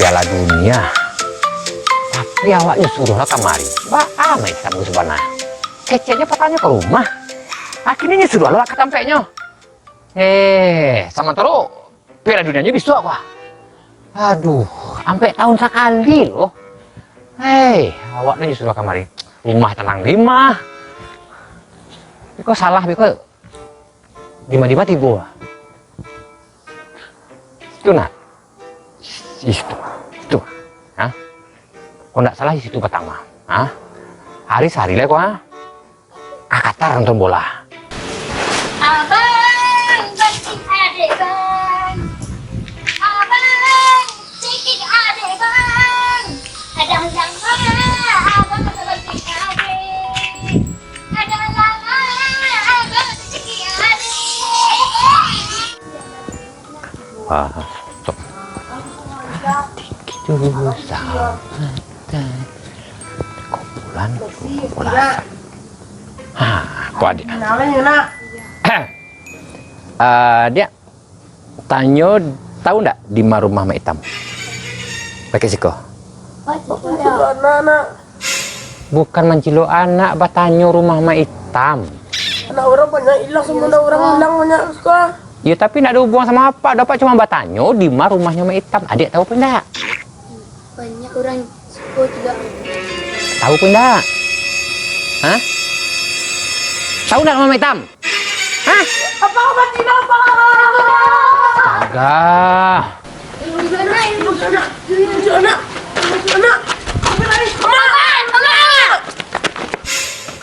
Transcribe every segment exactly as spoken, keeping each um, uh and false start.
Piala Dunia. Tapi awaknyo suruahlah kamari. Baa Mak Itam tu sabana? Keceknyo patanyo ka rumah. Akhirnyo nyo suruahlah ka tampeknyo. Eh, samantaro Piala Dunia nyo bisuak, wah. Aduh, ampek tahun sakali loh. Hei, awaknyo nyo suruah kamari. Rumah tanang di ma. Beko salah, beko di ma-di ma tibo. Itu nah. Situ, itu. Ha? Kok ndak salah di situ patang mah. Ha? Hari sahari lah kok, ha? Ka Qatar nonton bola. Abang, banting adek, Bang. Abang, sikit adek, Bang. Kadang-kadang abang banting adek. Kadang-kadang abang sikit adek. Ah, sok. Tinggi tu, sahabat. Kumpulan, kumpulan. Ha, ko adiak. Kenalin, nak. Ah, Diak, tanyo, tahu ndak di ma rumah Mak Itam? Pakai siko. Anak, nak. Bukan mancilok anak, batanyo rumah Mak Itam. Anak urang banyak ilang, samua urang ilang banyak siko. Yo, tapi ndak ado hubuang samo apak doh, apak cuma batanyo di ma rumahnyo Mak Itam. Adiak tahu apo ndak? Banyak urang siko tu, Dak. Tahu apo ndak? Hah? Tahu ndak rumah Mak Itam? Hah? Apa obat ini, Bang? Astaga.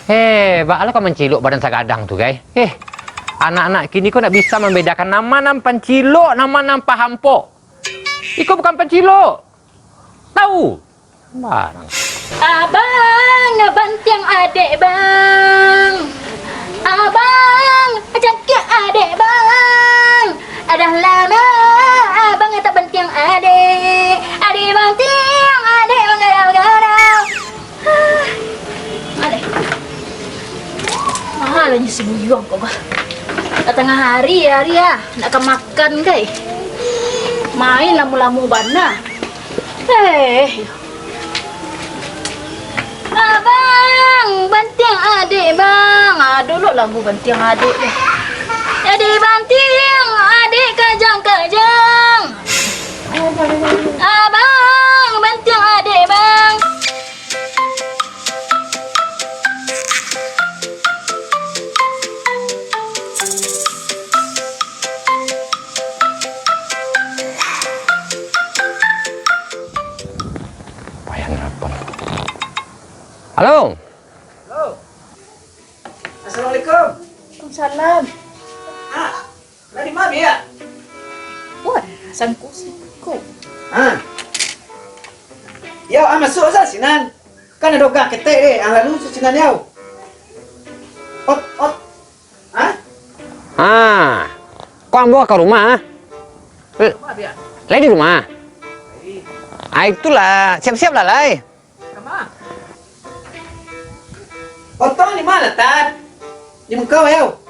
Heh, baa lah kau mancilok badan sagadang tu, gai. Heh, anak-anak kini ko ndak bisa mambedakan nan ma nan pancilok, nan ma nan pahampo. Iko bukan pancilok. Tahu? Barang. Abang, bantiang adek, Bang. Abang, cangkiak adek, Bang. Dah lamo abang tak bantiang adek. Adek bantiang adek, manggadang-gadang. Ah, adek. Mahalnyo si Buyuang ko, bah. Lah tangah hari, hari ah, nak ka makan gai. Main lamo-lamo bana. Eh. Abang, bantiang adek, Bang. Ado lo lagu bantiang adek tu. Adek bantiang, adek kajang-kajang. Abang, bantiang adek, Bang. Payah narapan. Halo. Halo. Assalamualaikum. Waalaikumsalam. Ah, lah di ma, Biak? Wah, sangku-sangku. Ah. Yo, ah, masuak sa sinan. Kan ado gang ketek deh, ah, lalu sa sinan yo. Ot, ot. Hah? Ah. Ko ambo ka rumah. L-, lai di rumah? Ah, itulah, siap-siap lah lai. Kama? Oto di ma, Tan? Di mukau yo.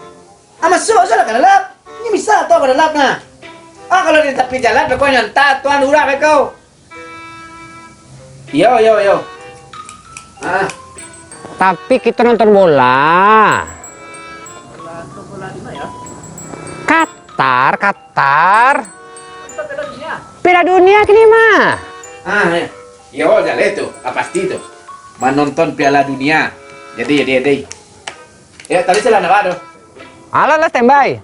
Ah, masuak sajolah ka dalam. Nyo bisa tu ka dalam nah. Ah, kalau di tapi jalan, beko nyo antah tuan urang beko. Iyo, iyo, iyo. Ah. Tapi kito nonton bola. Bola, nonton bola di ma yo? Qatar, Qatar. Nonton Piala Dunia? Piala Dunia kini mah. Ah, iyo. Iyo, jaleh tu. Ah, pasti tu. Manonton Piala Dunia. Jadi, jadi, jadi. Yo, tadi salah napa tu? Alah lah, standby.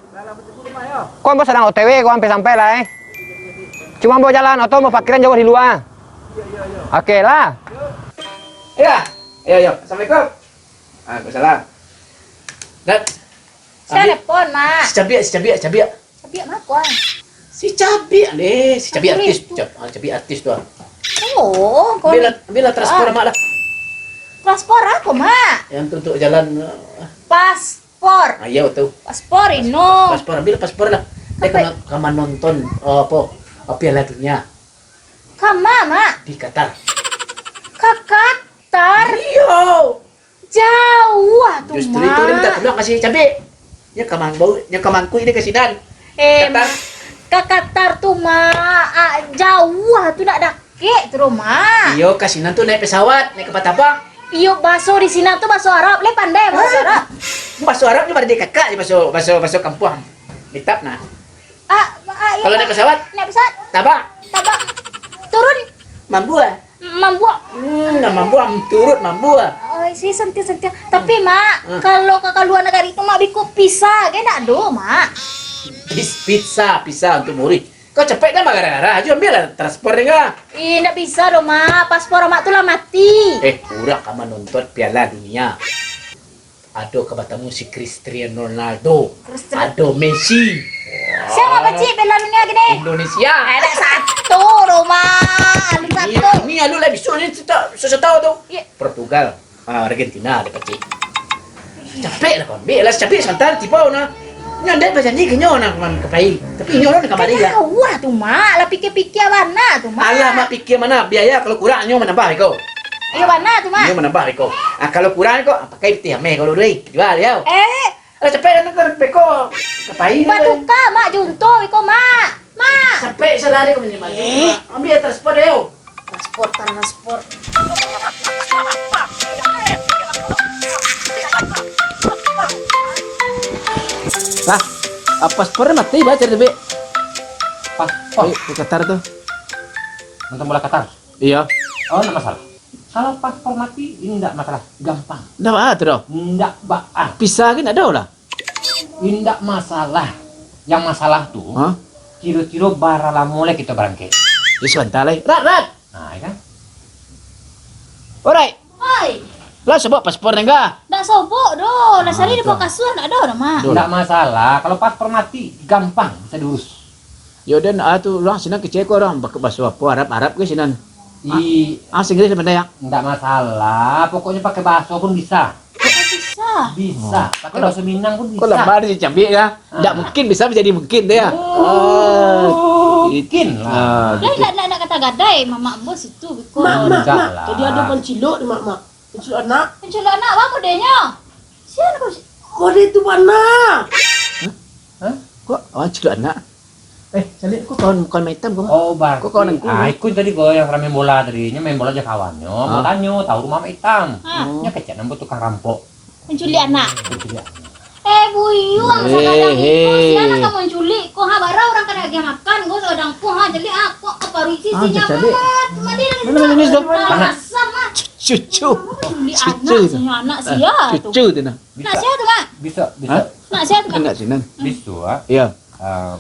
Ko ambo sadang O T W, ko ampia sampai lah, eh. Cuma ambo jalan, oto ambo pakiran jauah di lua. Oke lah. Yo, yo, yo. Assalamualaikum. Waalaikumsalam. Dah. Sia telepon, Mak? Si Cabiak, si Cabiak, si Cabiak. Cabiak ma ko, ah? Si Cabiak deh, si Cabiak artis. Cab-, ah, Cabiak artis tu, ah. Oh, ko. Ambiaklah, ambiaklah transpor, ah, Mak lah. Transpor apo, Mak? Yang tu untuk jalan, ah. Paspor. Ah, iyo tu. Paspor ino. Paspor, ambiaklah paspor lah. Dia ka ma-, ka manonton, ah, apo, ah, Piala Dunia. Ka ma, Mak? Di Qatar. Ka Qatar? Iyo. Jauah tu, Mak. Justru itu dia minta tolong ka si Cabiak. Nyo ka mangkuik, nyo ka mangkuik dia ka sinan. Eh, Qatar. Mak, ka Qatar tu, Mak. Ah, jauah tu, ndak dakek. Kek tu, Mak. Iyo, ka sinan tu naik pesawat, naik kapal tabang. Iyo, baso di sinan tu baso Arab, lai pandai baso Arab. Baso Arab ni pada di kakak je, baso, baso, baso kampuang. Mitap nah. Ah, ah, iyo, Kalau naik Mak. pesawat? Naik pesawat. Tabang. Tabang. Turun. Mambuah. Mambuah. Hmm, nah, mambuah, turut mambuah. Oh, si santiang-santiang. Tapi, Mak, Hmm. kalau ka kaluar nagari tu, Mak, biko pisa ge ndak ado, Mak? Pis-, pizza, pizza untuk murid. Kau capek dah marah-marah, ajo ambiaklah transpor deh, kah? Ih, ndak bisa doh, Mak. Paspor Mak tu lah mati. Eh, urang ka manonton Piala Dunia. Ado ka batamu si Cristiano Ronaldo. Cristiano Ado Messi. Sia, Mak, pacik Piala Dunia gini? Indonesia. Eh, ndak satu doh, Mak. Alun Ni, satu. ni alun lah bisuak ni, sata-, sasatau tu. Iya. Portugal. Ah, Argentina ado pacik. Capek lah kau ambiak lah, capek sabanta tibo nah. Nyo ndak bajanji ka nyo nah, ka pai. Tapi nyo lah kamari ya. Kau lah tu, Mak, lah pikia-pikia bana tu, Mak. Alah, Mak, pikia bana, biaya kalau kurang nyo manambah iko. Iyo bana tu, Mak. Nyo manambah iko. Ah, kalau kurang iko, ah, pakai pitih ameh kalau duit, jual yo. Eh, Alah, capek lah nak beko. Ka pai lah. Batuka, Mak, junto iko, Mak. Mak. Capek salah deh kau manyambat. Eh. Ambiak transpor deh yo. Transpor, transpor. Lah, ah, paspor mati, bah, cari duit. Paspor? Eh, di Qatar tu. Nonton bola Qatar? Iya. Oh, ndak masalah. Kalau paspor mati, ini ndak masalah. Gampang. Ndak baa tu doh. Ndak baa. Pisa ge ndak ado lah. Indak masalah. Yang masalah tu, Hah? kiro-kiro bara lamo lai kito barangkek? Yo, sabanta lai. Rat, Rat! Nah, ya kan? Alright. Oi. Lah, sabab paspor nengah. Ndak sobok doh. Lah, sari Ah, di tu. Bawah kasua ndak ado doh, Mak. Ndak masalah. Kalau paspor mati, gampang bisa diurus. Yo, den, ah, tu, urang sinan kecek ko urang bak-, baso apo, Arab, Arab ke sinan? I- Ah, Inggris pandai, ya? Ndak masalah, pokoknya pakai baso pun bisa. Bisa. Bisa, Oh. pakai Kok baso Minang pun bisa. Kok lamah dia cambik, ya? Ah. Ndak mungkin bisa menjadi mungkin, dia. Oh. Ah. Mungkin lah. Ah, Lai gitu. Ndak, ndak, ndak kata gadai, mamak bos itu, biko. Mak, mak, Enggak mak. lah. Tadi ado pancilok di mak, mak. Pancilok anak. Pancilok anak, baa modelnyo? Sia nak pancilok? Model tu bana. Hah? Hah? Kok, oh, pancilok anak? Eh, caliak, kok kawan, kawan main hitam kau, Mak? Oh, berarti, Kok kawan aku, ah, Mak? Ikun tadi kau yang pernah main bola tadi, nyo main bola jo kawannyo, Ah. batanyo, tahu rumah Mak Itam. Ah. Oh. Nyo kecek namo tukang rampok. Manculik anak. Manculik anak. Eh, buyuang Eh, sakadang iko, eh. Sia nan ka manculik ko, ha, bara urang ka agiah makan ko, sakadang ko, ha, caliak, ah, kok ka paruik Ah, sisi nyaman. Caliak. Mandi Mana, mana, mana, mana? Asam, ah. Cucu. Manculik Cucu anak, tu. Sia anak Ah, sia tu. Cucu tu nah. Nak Bisa. Sia tu, Mak? Bisa, bisa. Hah? Nak sia tu, Mak? Nak sinan. Bisa, ah. Iya. Ah,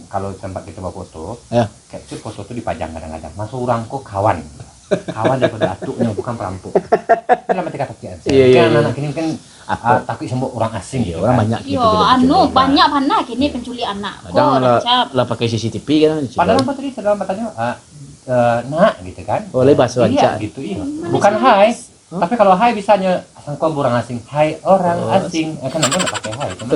kalau tempat kita bafoto, Ya. kayak tu foto tu dipajang kadang-kadang. Maso urang ko kawan. Kawan daripada atuknyo, bukan perampok. Dalam arti kata kian. Iya, iya, Kan iya. anak kini kan, Apa? ah, takut sama orang asing Iya, gitu orang kan. banyak gitu Yo, juga anu, pencuri, banyak Mak. Bana kini penculik anak. Kadang Ko lah, macam lah pakai C C T V kan, Padahal sudah. apa tadi, dalam katanya, ah, eh, nak gitu kan. Oh, lai baso Iya, ancak. gitu, iya. Hmm, Bukan manis, hai. manis. Hah? Tapi kalau hai bisanya sangko burang asing, hai orang Oh. asing. Eh, kan namanya nak pakai hai, kan?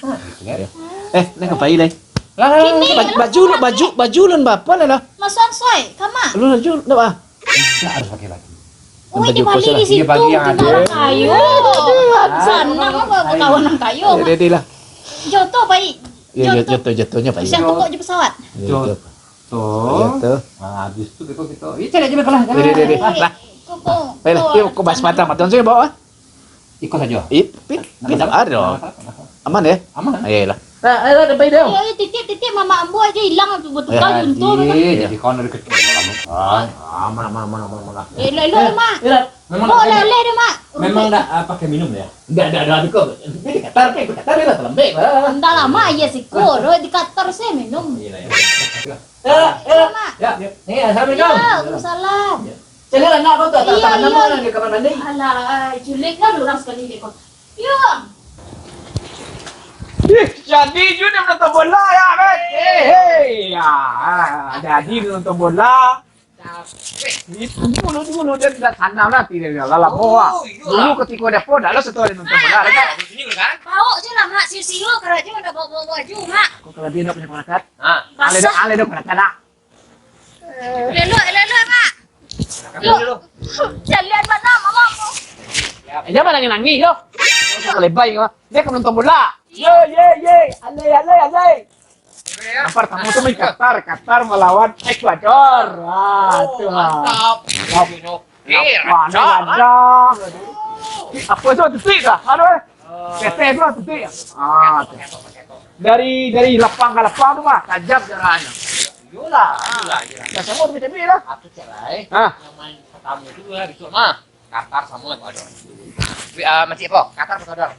Nah, gitu kan? Ya. Eh, nak ka pai lai? Lah, lah, lah, Kini. lah. Ba-, baju lu, baju, baju lun bapa lah lah? Masuak ansoi, kama? Lu baju, nak ah? Tidak harus pakai baju. Ui, baju dibali kos lah. di situ, Dia bagi yang tinggal ada. Kayo. Aduh, Sana aduh, apa aduh. Kawan yang kayo? Ya, dia, dia lah. Joto, pai. Ya, ya, Joto. joto, jotonya, Pak, ya. Siapa kok di pesawat? Ya, Joto. joto. Toh. Iya, toh. Ah, habis tu beko kito, iya, cari aja beko lah, cari. Deh, deh, deh, deh. Lah. Lah. Kok, kok, Baik lah, kok, yuk, kok bahas patah mati, saya bawa, ah. Iko saja. Ih, pin, Nggak pin masalah. ada. Nggak masalah, nggak masalah. Aman, ya? Aman. Ah, iya, lah. Nah, ayo, lah, dapat ide. Iya, iya, titip, titip, mamak ambo aja hilang, betul Iya, kan, junto, iya, betul. jadi kau nak deket. Ah, aman, aman, aman, aman, aman lah. Eh, elok, elok, Eh, Mak. iya, lah. Memang Mak, tak oleh, oleh deh, Mak. Memang tak, ah, pakai minum ya? Ndak, ndak, ndak, Biko. Ini di Qatar, Biko. Qatar ni lah terlembek lah. Ndak lama, iya, siko. Doh, di Qatar saya minum. Iya, iya. Ya, ya. Iya, Mak. Ya, ya. Ni, assalamualaikum. Iya, waalaikumsalam. Ya. Cari lah anak kau tu, tak Iya, tahan iya. lama lah di kamar mandi. Alah, culik lah orang sekali dek kau. Iya. Ih, jadi juga nonton bola ya, Bet. Eh, hei, ya. Ah, jadi nonton bola. Itu dulu, dulu dia tidak tanam lah, tidak lalah Oh, bola. iya. Dulu ketika dia pun, dah lah setelah dia nonton bola, kan? Bawa je lah, Mak. Sio-sio karajo ndak bawa-bawa baju, Mak. Kok kalau dia ndak punya perangkat? Ah. Ale dok, Basah. ale dok perangkat, nak. Elok, elok, elok, Mak. Elok. Jalian mana, Mama? Eh, jangan nangis-nangis, yo. Kau lebai, kau. Dia akan nonton bola. Ye, ye, ye. Ale, ale, ale. Yang pertama tu main Qatar, Qatar melawan Ekuador. Wah, tu lah. Mantap. Wah, Eh, mana rancak. Ada? Apa tu, titik dah? Aduh, eh. Ketek tu, titik. Ah, tu. Dari, dari lapang ka lapang tu mah, tajam jaraknyo. Iyolah, iyolah, iyolah. Dah sama, titik-titik lah. Atu cerai. Ah. Yang main pertama tu lah, besok mah. Qatar samo Ekuador. Wi-, ah, macik apo? Qatar atau Ekuador?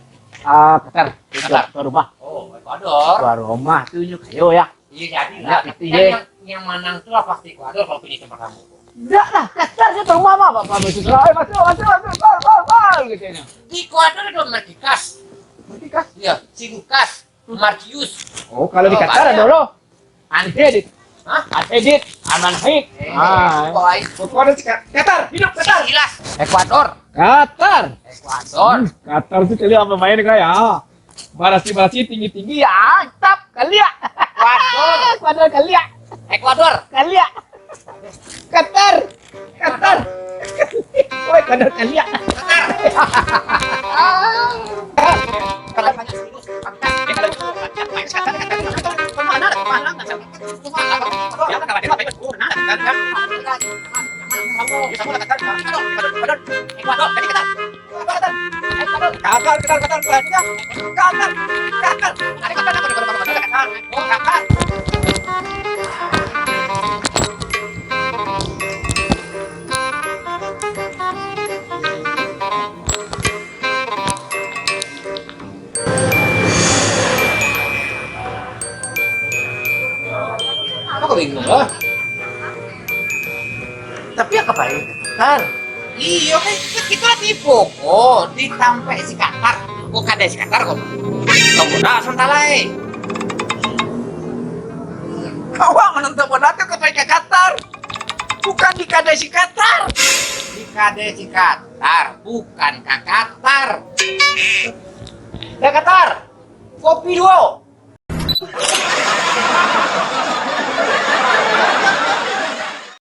Ah, Qatar. Qatar. Tuan rumah. Oh, Ekuador. Tuan rumah tu nyo kayo, ya. Iya, jadi lah. Tapi kan yang, yang manang tu lah pasti Ekuador kalau punyo tempat kamu. Ndak lah, Qatar je tuan rumah mah. Bapak masuk lah. Eh, masuk, masuk, masuk. Gol, gol, gol, katanya. Di Ekuador ada Markikas. Markikas? Iya, si Lukas, Markius. Oh, kalau di Qatar ada lo. Anhedit. Hah? Anhedit, Aman Haid. Eh, ah, pokok lain. Pokoknya si Ka-, Qatar, hidup Qatar. Jelas. Ekuador. Qatar. Ekuador. Hmm, Qatar tu cari apa main kaya. Barasi-barasi, tinggi-tinggi, ya, tap, kaliak. Ekuador. Ekuador, kaliak. Ekuador. Kaliak. Qatar. Qatar. Woi, Qatar kaliak. Qatar. Apo kau bingung, ah? Tapi apo bae, Qatar? Iyo, kan, kan kito lah tibo ko, di tampek si Qatar. Ko kadai si Qatar ko. Kamu dah santai lai. Awak manonton bola tu ka pai ka Qatar. Bukan di kadai si Qatar. Di kadai si Qatar, bukan ka Qatar. Eh, Qatar, kopi duo.